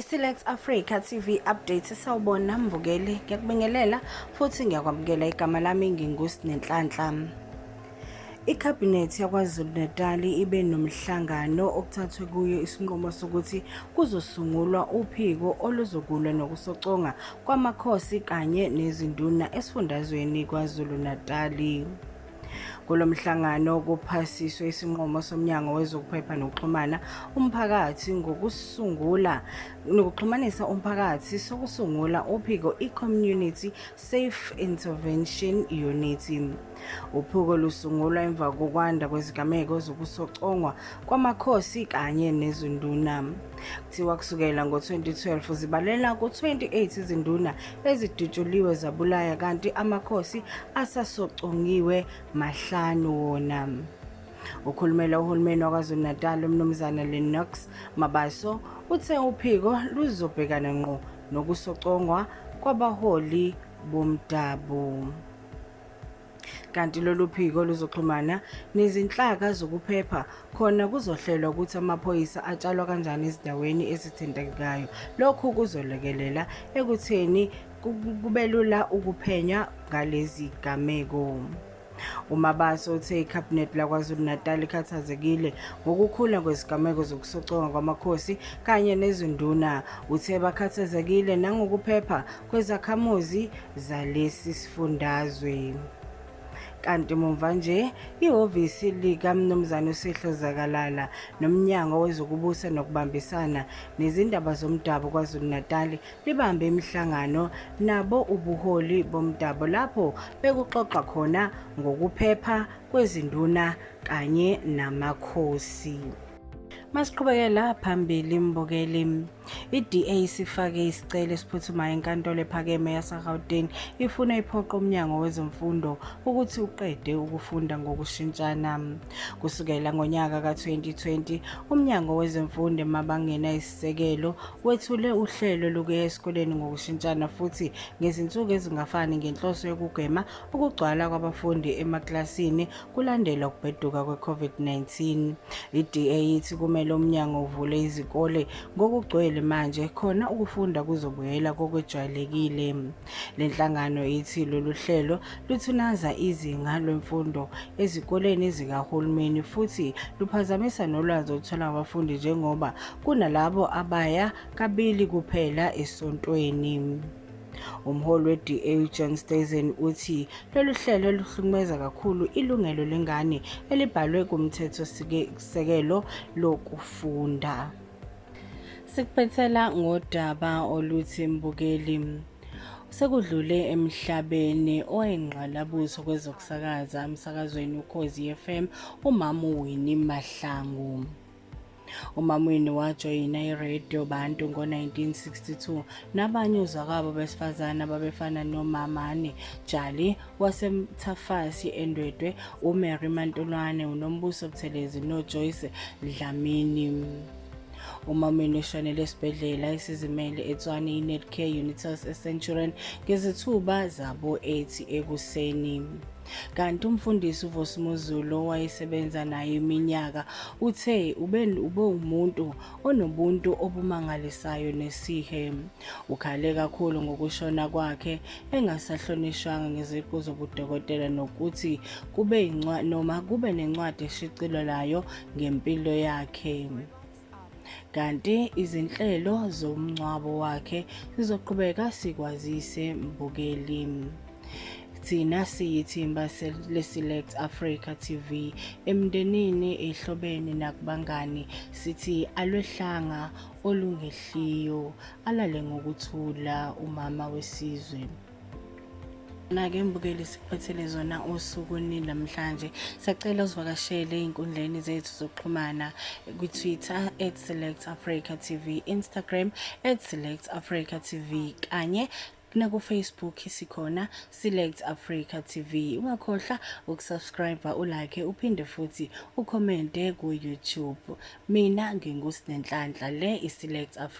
I-Select Africa TV update. Sawubona mbukeli, ngiyakubingelela futhi ngiyakwamukela. Igama lami nginguSinenhlanhla. IKhabhinethi yaKwaZulu-Natal ibe nomhlangano okuthathwe kuyo isinqumo sokuthi kuzosungulwa uphiko oluzokulwa nokusoconga kwamakhosi kanye nezinduna esifundazweni KwaZulu-Natal. Kulo mhlangano kuphasiswe isinqumo soMnyango Wezokuphepha Nokuxhumana Umphakathi ngokusungula nokuxhumanisa umphakathi sokusungula uphiko i-Community Safe Intervention Unit. Uphiko lusungulwa emva kokwanda kwezigameko zokusocongwa kwamakhosi kanye nezinduna. Kuthiwa kusukela ngo-2012 zibalela ku-28 izinduna ezidutshuliwe zabulaya, kanti amakhosi asasocongiwe mahlanu wona. Ukhulumela uhulumeni waKwaZulu-Natal uMnumzane Lennox Mabaso uthe uphiko luzobhekana ngqo nokusocongwa kwabaholi bomdabu. Kanti lolu phiko luzoxhumana nezinhlaka zokuphepha khona kuzohlelwa ukuthi amaphoyisa atshalwa kanjani ezindaweni ezithintekayo. Lokhu kuzolekelela ekutheni kube lula ukuphenya ngalezi gameko. UMabaso uthe iKhabhinethi laKwaZulu-Natal ikhathazekile ngokukhula kwezigameko zokusoconga kwamakhosi kanye nezinduna. Uthe bakhathazekile nangokuphepha kwezakhamuzi zalesi sifundazwe. Kanti mumva nje ihhovisi likaMnumzane uSihle Zakalala noMnyango Wezokubusa Nokubambisana Nezindaba Zomdabu KwaZulu-Natal libambe imihlangano nabo ubuholi bomdabu lapho bekuxoxwa khona ngokuphepha kwezinduna kanye namakhosi. Masiqhubekela phambili mbukeli. I-DA isifake isicelo esiphuthumayo enkantolo ephakeme yaseGauteng ifuna iphoqe umnyango wezemfundo ukuthi uqede ukufunda ngokushintshana. Kusukela ngonyaka ka-2020 umnyango wezemfundo emabangeni ayisisekelo wethule uhlelo lokuya esikoleni ngokushintshana futhi ngezinsuku ezingafani ngenhloso yokugwema ukugcwala kwabafundi emakilasini kulandela ukubheduka kwe-COVID-19. I-DA ithi kumele umnyango uvule izikole ngokugcwele manje khona ukufunda kuzobuyela kokwejwayelekile. Le nhlangano ithi lolu hlelo luthunaza izinga lwemfundo ezikoleni zikahulumeni futhi luphazamisa nolwazi olutholwa ngabafundi njengoba kunalabo abaya kabili kuphela esontweni. Umholi we-DA uJohn Steenhuisen uthi lolu hlelo luhlukumeza kakhulu ilungelo lengane elibhalwe kumthethosisekelo lokufunda. Sikuphethela ngodaba oluthi mbukeli, sekudlule emhlabeni oyingqalabutho kwezokusakaza emsakazweni Ukhozi FM umama uWinnie Mahlangu. Umama Winnie wajoyina iRadio Bantu ngo-1962 nabanye ozakwabo besifazane ababefana noMamane Jali waseMthafasi eNdwedwe, uMary Mantulwane, uNombuso Buthelezi noJoyce Dlamini. Umama Winnie ushonele esibhedlela esizimele eTshwane iNetcare Unitas eCenturion ngezithuba zabo-8 ekuseni. Kanti umfundisi uVusi Zulu owayesebenza naye iminyaka uthe ube umuntu onobuntu obumangalisayo nesihe. Ukhale kakhulu ngokushona kwakhe engasahlonishwanga ngeziqu zobudokotela nokuthi kube noma kube nencwadi eshicilelwayo ngempilo yakhe. Kanti izinhlelo zomngcwabo wakhe zizoqhubeka sikwazise mbukeli. Thina siyithimba le-Select Africa TV, emndenini, ehlobeni nakubangani sithi alwehlanga olungehliyo, alale ngokuthula umama wesizwe. Na-ke mbukeli, sikuphethele zona osukwini namhlanje. Siyacela usivakashele ey'nkundleni zethu zokuxhumana kwi-Twitter @SelectAfricaTV, Instagram @SelectAfricaTV kanye naku-Facebook sikhona Select Africa TV. Ungakhohlwa ukusubscribe, ulike, uphinde futhi ukhomente ku-YouTube. Mina nginguSinenhlanhla, le i-Select Africa.